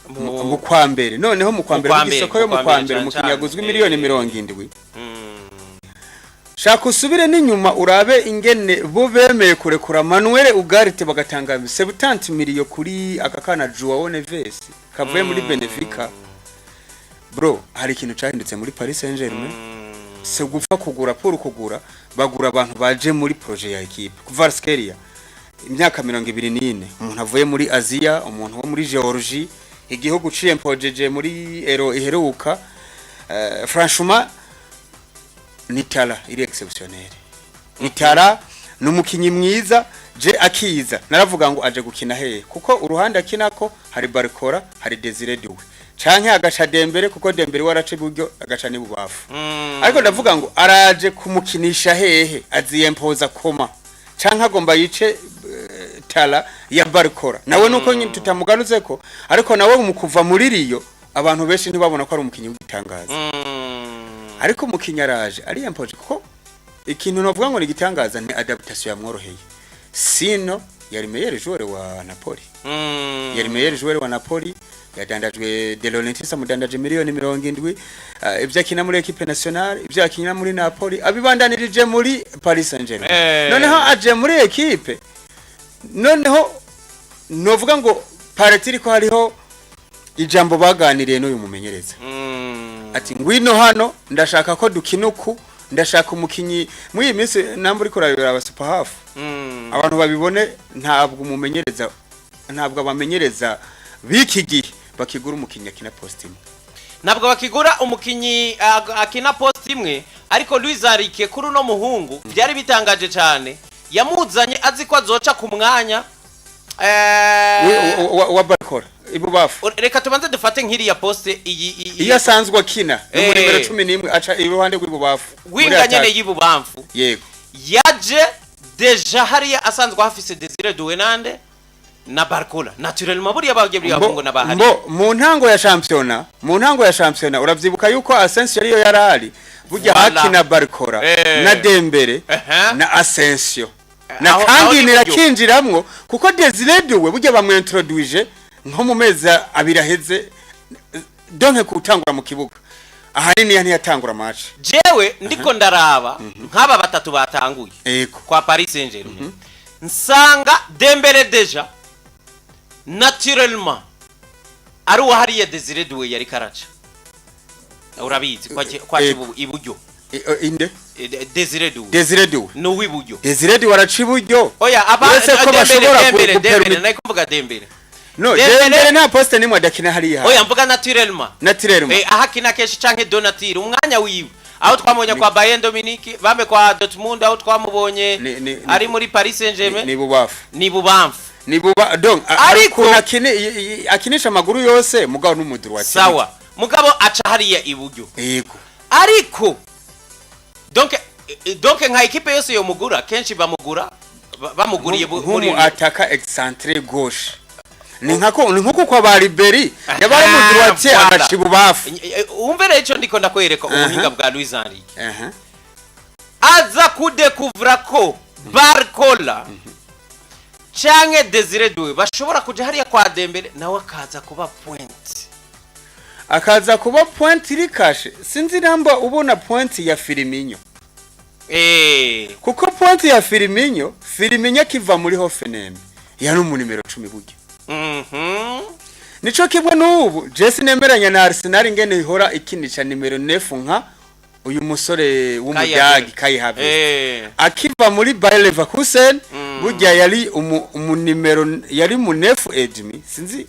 mu kwa mbere, noneho mu kwa mbere kwa mu mbere, isoko yo mu mu kwa kwa mbere mbere cane umukinyi cane. aguzwe miliyoni 70. Shaka usubire n'inyuma urabe ingene bo bemeye kurekura Manuel Ugarte bagatanga 70 miliyo kuri aka kana Joao Neves kavuye muri Benfica. Bro, hari ikintu cahindutse muri Paris Saint-Germain. Se gupfa kugura pour kugura, bagura abantu baje muri projet ya équipe. Kvaratskhelia, imyaka 24, umuntu avuye muri Aziya, umuntu wo muri Georgie, igihugu ciyempojeje muri Euro iheruka. Franchement ni talent iri exceptionnel, ni talent, ni umukinyi mwiza. Je akiza naravuga ngo aje gukina hehe, kuko uruhande akinako hari Barcola, hari Desire Doué, canke agaca Dembele, kuko Dembele waraca iburyo agaca n'ibubafu. Ariko ndavuga ngo araje kumukinisha hehe, aziyempoza koma canke agomba yice talent ya Barcola nawe? Nuko nyine tutamugaruze ko, ariko nawe mu kuva muri Rio abantu benshi ntibabona ko ari umukinyi w'igitangaza. Ariko umukinyi araje ariyempoje, kuko ikintu navuga ngo ni igitangaza ni adaptation yamworoheye. Sino yari meilleur joueur wa Napoli. Yari meilleur joueur wa Napoli, yadandajwe, De Laurentiis amudandaje miliyoni 70. Ibyo akina muri équipe nationale, ibyo akina muri Napoli abibandanirije muri Paris Saint-Germain. Noneho aje muri équipe, noneho novuga ngo paretiri ko hariho ijambo baganiriye n'uyu mumenyereza, ati ngwino hano, ndashaka ko dukina uku, ndashaka umukinyi. Muri iyi minsi namba uriko urabira aba super half, abantu babibone, ntabwo umumenyereza, ntabwo abamenyereza b'iki gihe bakigura umukinyi akina poste imwe. Ntabwo bakigura umukinyi akina poste imwe. Ariko Luis Enrique kuri uno muhungu byari bitangaje cyane, yamuzanye azi ko azoca ku mwanya wa Barcola ibubafu. Reka tubanze dufate nk'iriya poste iyi Iyo asanzwe akina ni mu nimero 11, aca iruhande rw'ibubafu muri winga nyene attaque. y'ibubamfu. Yaje déjà hariya asanzwe hafise Desire Doué nande na Barcola, naturellement buriya bagiye buriya bahungu n'abahari. Mbo mu ntango ya shampiyona, mu ntango ya shampiyona uravyibuka yuko Asensio ariyo yarari burya hakina Barcola na Dembele na Asensio na Aho Kangin ni buryo. irakinjiramwo, kuko Desire Doué burya bamwintroduije nko mu mezi 2 aheze, donc kutangura mu kibuga ahanini ntiyatangura match. Jewe ndiko ndaraba nk'aba batatu batanguye kwa Paris Saint-Germain, nsanga Dembele déjà naturellement ari uwahariye Desire Doué yari karaca, urabizi kwa Ego. iburyo. Inde? Desire Doué. Desire Doué. Ni uw'iburyo. Desire Doué araca iburyo. Oya, aba Uretse ko Dembele, bashobora Dembele, Dembele, nari kuvuga Dembele. No, Dembele- Dembele nta poste nimwe adakina hariya. Oya, mvuga naturellement. Naturellement. Aho akina kenshi canke Donatille umwanya wiwe, aho twamubonye kwa Bayern Dominique bambe, kwa Dortmund, aho twamubonye ari muri Paris Saint-Germain. Ni bubafu. Ni bubamfu. Ni buba, donc Ariko- ariko akinisha amaguru yose, mugabo n'umuduru wa. Sawa, mugabo aca hariya iburyo. Yego. Ariko donc nka équipe yose yomugura, kenshi bamugura bamuguriye muri Nk'umu ataka excentré gauche, ni nkako, ni nkuko kwa ba Ribéry yabaye mu droitier, Voilà. agaca ibubafu. Umve rero ico ndiko ndakwereka, ubuhinga bwa Luis Enrique. Aza kudekuvura ko Barcola canke Desire Doué bashobora kuja hariya kwa Dembele, nawe akaza kuba pointe. Akaza kuba pointe iri kashe. Sinzi namba ubona pointe ya Firmino. Kuko pointe ya Firmino, Firmino akiva muri Hoffenheim yari umu nimero 10 burya. Nico kimwe n'ubu Jesse nemeranya na Arsenal ingene ihora ikinisha nimero 9, nka uyu musore w'umudagi Kai Havertz. Akiva muri Bayer Leverkusen, burya yari umu nimero, yari mu neuf et demi. Sinzi,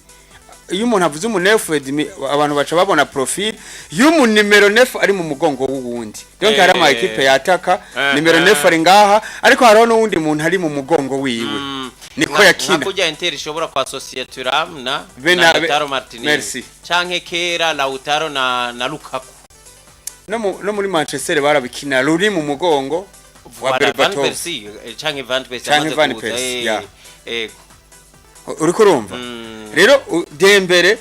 iyo umuntu avuze umu neuf et demi, abantu baca babona profil y'umu nimero neuf ari mu mugongo w'uwundi. Donc hari ama équipe yataka nimero neuf ari ngaha, ariko hariho n'uwundi muntu ari mu mugongo wiwe. Niko yakina. Nka kurya Inter ishobora kwa associer Thuram na na Lautaro Martinez. Merci. Canke kera Lautaro na Lukaku. No muri Manchester barabikina, ruri mu mugongo wa Voilà, Van Berbatov. Persie, canke Van Persie Canke amaze Van kuza, Persie, yeah. Ego. Uriko urumva? Rero Dembele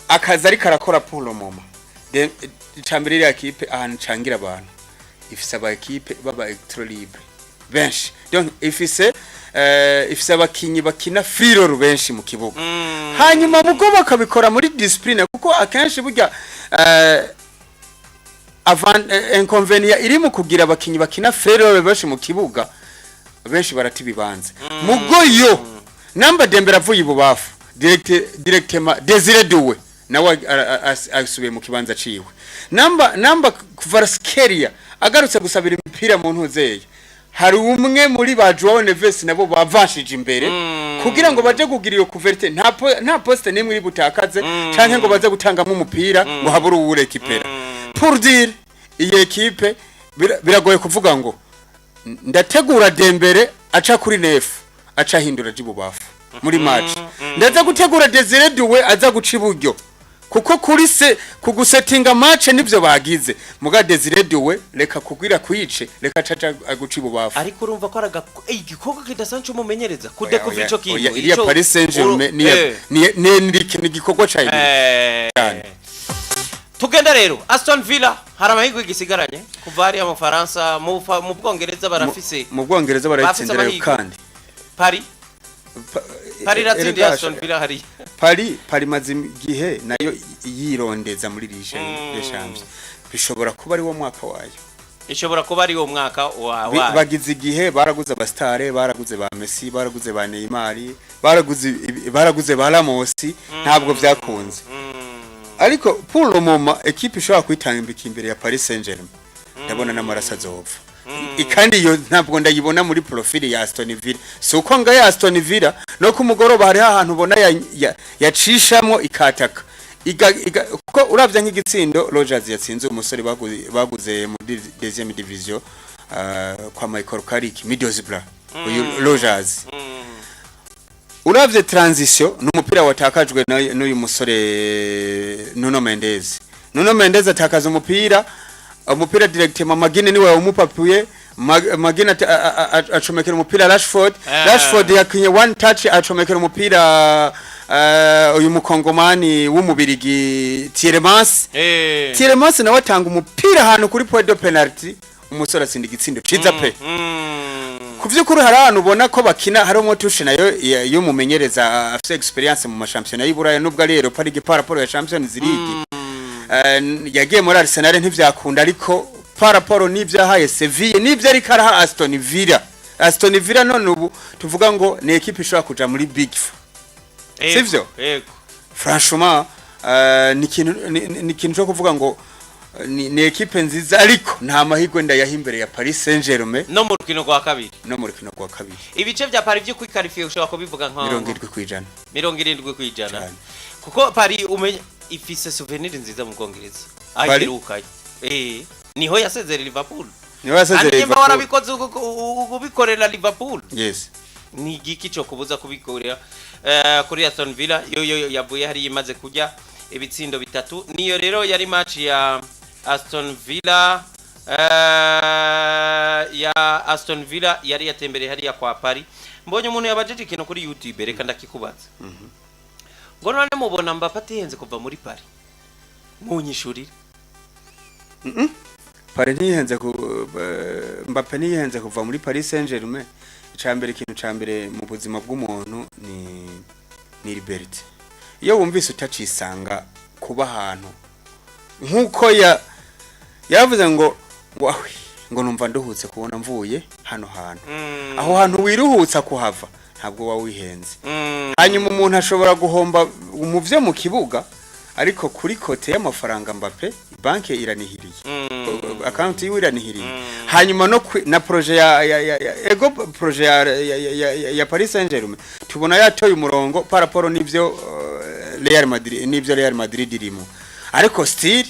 akazi ariko arakora pour le moment, icambere iriya kipe ahantu cangira abantu, ifise aba équipe baba électron libre benshi, donc ifise abakinyi bakina free role benshi mu kibuga. Hanyuma mugo bakabikora muri discipline, kuko akenshi burya inconvénient iri mu kugira abakinyi bakina free role benshi mu kibuga, benshi barata ibibanza. Mugo yo namba Dembele avuye ibubafu directement, Desire Doué nawe asubiye mu kibanza ciwe. Namba Kvaratskhelia agarutse gusabira imipira mu ntuzeye, hari umwe muri ba Joao Neves nabo bavanshije imbere kugira ngo baje kugira iyo couverture, nta poste nimwe iri butakaze, canke ngo baze gutangamo umupira ngo habure uwurekipera. Pour dire, iyi équipe biragoye kuvuga ngo ndategura Dembele aca kuri neuf, aca ahindura aja ibubafu muri match, ndaza gutegura Desire Doué aza guca iburyo, kuko kuri se kugusetinga match nivyo bagize. Muga Desire Doué reka kugira kwice, reka aca aguca ibubafu. Ariko urumva ko ari igikorwa kidasanzwe umumenyereza kudekuva ico kintu. Oya, iriya Paris Saint-Germain ni igikorwa ca cyane. Tugenda rero Aston Villa, hari amahirwe gisigaranye kuva hariya mu Faransa, mu Bwongereza barafise Mu Bwongereza barayitsindirayo. Bafise. Kandi Paris iratsindiye erega, Aston Villa hariya. Paris imaze igihe nayo yirondeza muri Ligue des Champions, bishobora kuba ari wo mwaka wayo. Ishobora kuba ari uwo mwaka wa wayo. Bagize igihe baraguze abasitare, baraguze ba Messi, baraguze ba Neymar, baraguze ba Ramos, ntabwo byakunze. Ariko pour le moment équipe ishobora kwitambika imbere ya Paris Saint-Germain, ndabona n'amaraso azova. Kandi iyo ntabwo ndayibona muri profil ya Aston Villa. Si uko ngaye Aston Villa no ku mugoroba hariho ahantu ubona yacishamo ikataka. Kuko uravye nk'igitsindo Rogers yatsinze, umusore baguze muri deuxième division kwa Michael Carrick, Middlesbrough, uyu Rogers, uravye transition n'umupira watakajwe n'uyu musore Nuno Mendes. Nuno Mendes atakaza umupira directement, McGinn niwe wumupapuye. McGinn acomekera umupira Rashford. Rashford yakinye one touch, acomekera umupira uyu mukongomani w'umubirigi Tielemans. Tielemans nawe atanga umupira ahantu kuri point de penalty, umusore atsinda igitsindo ciza pe. Ku vy'ukuri hari ahantu ubona ko bakina harimo touche nayo y'umumenyereza afise expérience mu mashampiyona y'Iburaya, nubwo ari Europa League par rapport ya Champions League. Yagiye muri Arsenal ntivyakunda, ariko par rapport n'ivyo yahaye Sevilla n'ivyo ariko araha Aston Villa, Aston Villa none ubu tuvuga ngo ni équipe ishobora kuja muri Big Four. Ego, Sivyo? Ego. Franchement, ni ikintu cyo kuvuga ngo Ni ekipe nziza, ariko nta mahirwe ndayaha imbere ya Paris Saint-Germain. No mu rukino rwa kabiri. No mu rukino rwa kabiri. Ibice bya Paris byo kwikarifiye ushobora kubivuga nka 70%. 70%. Cane. Kuko Paris umenya ifise souvenir nziza mu Bwongereza Paris? ayiherukanye, niho yasezerera Liverpool. Niho yasezereye Kandi nimba Liverpool. warabikoze ubikorera Liverpool, ni igiki cyo kubuza kubikorera kuri Aston Villa yo yavuye hari imaze kurya ibitsindo bitatu? Niyo rero yari match ya Aston Villa, ya Aston Villa yari yatembereye hariya kwa Paris. Mbonye umuntu yabajije ikintu kuri YouTube, reka ndakikubaza, ngo none mubona Mbappe atihenze kuva muri Paris? Munyishurire. Paris ntiyihenze ku Mbappe ntiyihenze kuva muri Paris Saint-Germain. Icambere, ikintu ca mbere mu buzima bw'umuntu ni liberté. Iyo wumvise utacisanga kuba ahantu, nkuko ya yavuze ngo ahwi, ngo numva nduhutse kubona mvuye hano hantu. Aho hantu wiruhutsa kuhava ntabwo wa wihenze. Hanyuma umuntu ashobora guhomba mu byo mu kibuga, ariko kuri côté y'amafaranga Mbappe banke iranihiriye, account yiwe iranihiriye. Hanyuma no na projet ya ego projet ya Paris Saint-Germain tubona yatoye umurongo par rapport n'ivyo Real Madrid, n'ivyo Real Madrid irimo, ariko still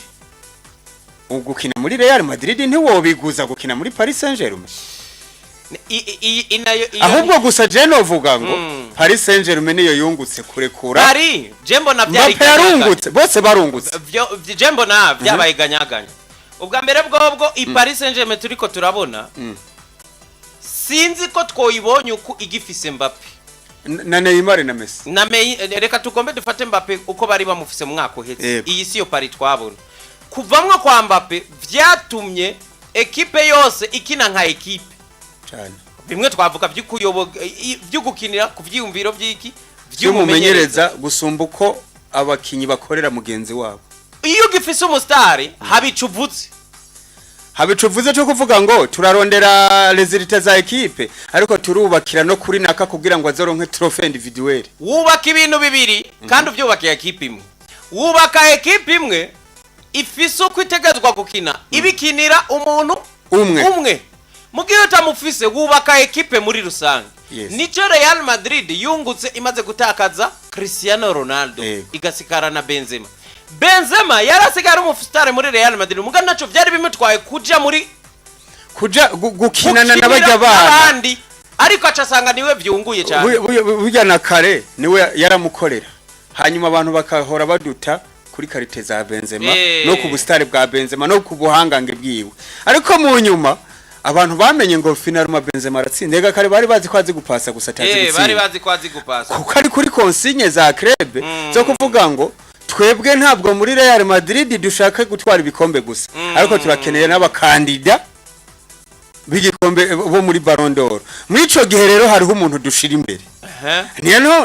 ugukina muri Real Madrid ntiwobiguza gukina muri Paris Saint-Germain. Inayo iyo. Ahubwo gusa je novuga ngo Paris Saint-Germain niyo yungutse kurekura Paris, je mbona byari Mbappe. Yarungutse, bose barungutse. Je mbona byabaye ganyaganya. Ubwa mbere bwobwo i Paris Saint-Germain turiko turabona, sinzi ko twoyibonye uko igifise Mbappe Na Neymar na Messi. Na Mei, reka tugombe dufate Mbappe uko bari bamufise mu mwaka uheze. Iyi siyo Paris twabona. Kuvamwo kwa Mbappe vyatumye ekipe yose ikina nka ekipe. Cyane. Bimwe twavuga vy'ukuyoboga, vy'ugukinira ku vyiyumviro vy'iki? By'umumenyereza, gusumba uko abakinyi bakorera mugenzi wabo. Iyo ugifise umusitari habica uvuze. Habica uvuze cyo kuvuga ngo turarondera résultats za ekipe, ariko turubakira no kuri naka kugira ngo azoronke trophée individuelle. Wubaka ibintu bibiri kandi ubyubakiye ekipe imwe. Wubaka ekipe imwe ifise uko itegezwa gukina, ibikinira umuntu umwe. Umwe. Mu gihe utamufise, wubaka ekipe muri rusange. Nico Real Madrid yungutse imaze gutakaza Cristiano Ronaldo, igasikara na Benzema. Benzema yarasigaye ari umusitari muri Real Madrid, muga naco vyari bimutwaye kuja muri kuja gukinana gukinira n'abajya bana n'abandi, ariko aca asanga niwe vyunguye cyane. Burya na kare niwe yaramukorera, hanyuma abantu bakahora baduta kuri qualité za Benzema no ku busitari bwa Benzema no ku buhangange bwiwe, ariko mu nyuma abantu bamenye ngo finalement Benzema aratsinda. Ega kare bari bazi ko azi gupasa gusa, atazi bari gutsinda. Bazi ko azi gupasa. Kuko ari kuri consigne za club zo kuvuga ngo twebwe ntabwo muri Real Madrid dushaka gutwara ibikombe gusa, ariko turakeneye n'abakandida b'igikombe bo muri Ballon d'Or. Muri ico gihe rero hariho umuntu dushira imbere.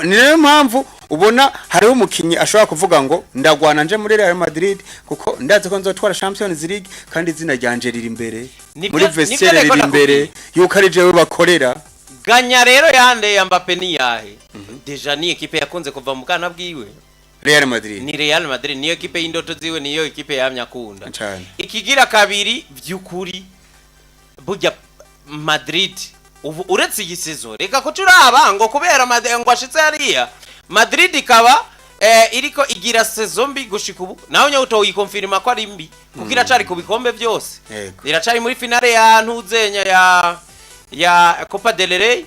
Niyo mpamvu ubona hariho umukinyi ashobora kuvuga ngo ndagwana nje muri Real Madrid kuko ndazi ko nzotwara Champions League, kandi izina ryanje riri imbere muri nivyo vestiaire, reko riri imbere yuko ari jewe bakorera. Ganya rero yande ya Mbappe ni yahe? Déjà ni ekipe yakunze kuva mu bwana bwiwe. Real Madrid. Ni Real Madrid, niyo ekipe y'indoto ziwe, niyo ekipe yamye akunda. Cane. Ikigira kabiri, by'ukuri burya Madrid ubu uretse iyi saison, reka ko turaba ngo kubera ngo ashitse hariya Madrid ikaba iriko igira saison mbi gushika ubu, nawe nyawe utoyikonfirma ko ari mbi kuko iracari ku bikombe byose. Iracari muri finale ya ntuzenya ya Copa del Rey,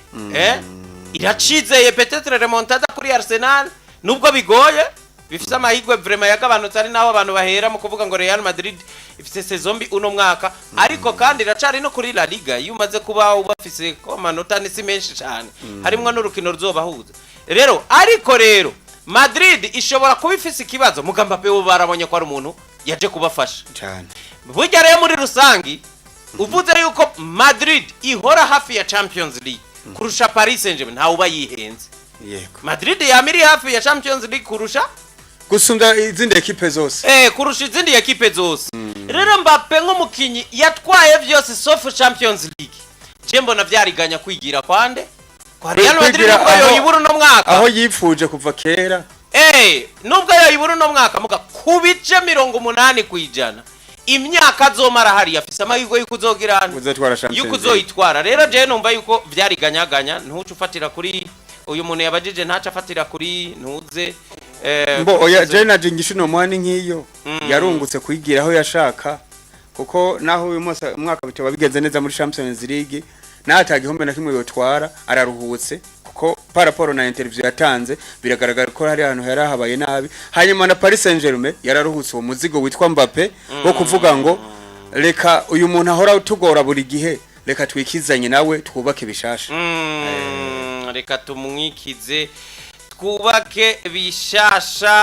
iracizeye peut-être remontada kuri Arsenal, nubwo bigoye, bifise amahirwe vraiment yagabanutse. Ari naho abantu bahera mu kuvuga ngo Real Madrid ifise saison mbi uno mwaka, ariko kandi iracari no kuri La Liga. Iyo umaze kuba ubafise ko amanota ni si menshi cyane, harimwo n'urukino ruzobahuza rero. Ariko rero Madrid ishobora kuba ifise ikibazo, muga Mbappe bo barabonye ko ari umuntu yaje kubafasha. Cane. Burya rero muri rusangi uvuze yuko Madrid ihora hafi ya Champions League kurusha Paris Saint-Germain, ntawe uba yihenze. Madrid yama iri hafi ya Champions League kurusha Gusumba izindi ekipe zose. Kurusha izindi ekipe zose. Rero Mbappe nk'umukinyi yatwaye byose sauf Champions League, je mbona vyariganya kwigira kwande kwa Real Madrid, Kwigira nubwo yoyibura uno mwaka. Aho yipfuje kuva kera. Nubwo yoyibura uno mwaka, muga ku bice 80% Imyaka azomara hariya, afise amahirwe yuko uzogira hano Uzotwara Champions yuko League. uzoyitwara. Rero jewe numva yuko vyariganyaganya. Ntuce ufatira kuri uyu muntu yabajije, ntace afatira kuri ntuze Mbo oya, je naje ngisho no mwani nk'iyo yarungutse kwigira aho yashaka, kuko naho uyu munsi umwaka bitoba bigenze neza muri Champions League, nata gihombe na kimwe yotwara, araruhutse, kuko par rapport na interview yatanze biragaragara ko hari ahantu yari ahabaye nabi. Hanyuma na Paris Saint-Germain yararuhutse uwo muzigo witwa Mbappe wo kuvuga ngo reka uyu muntu ahora utugora buri gihe, reka twikizanye nawe twubake bishasha. Reka tumwikize twubake bishasha.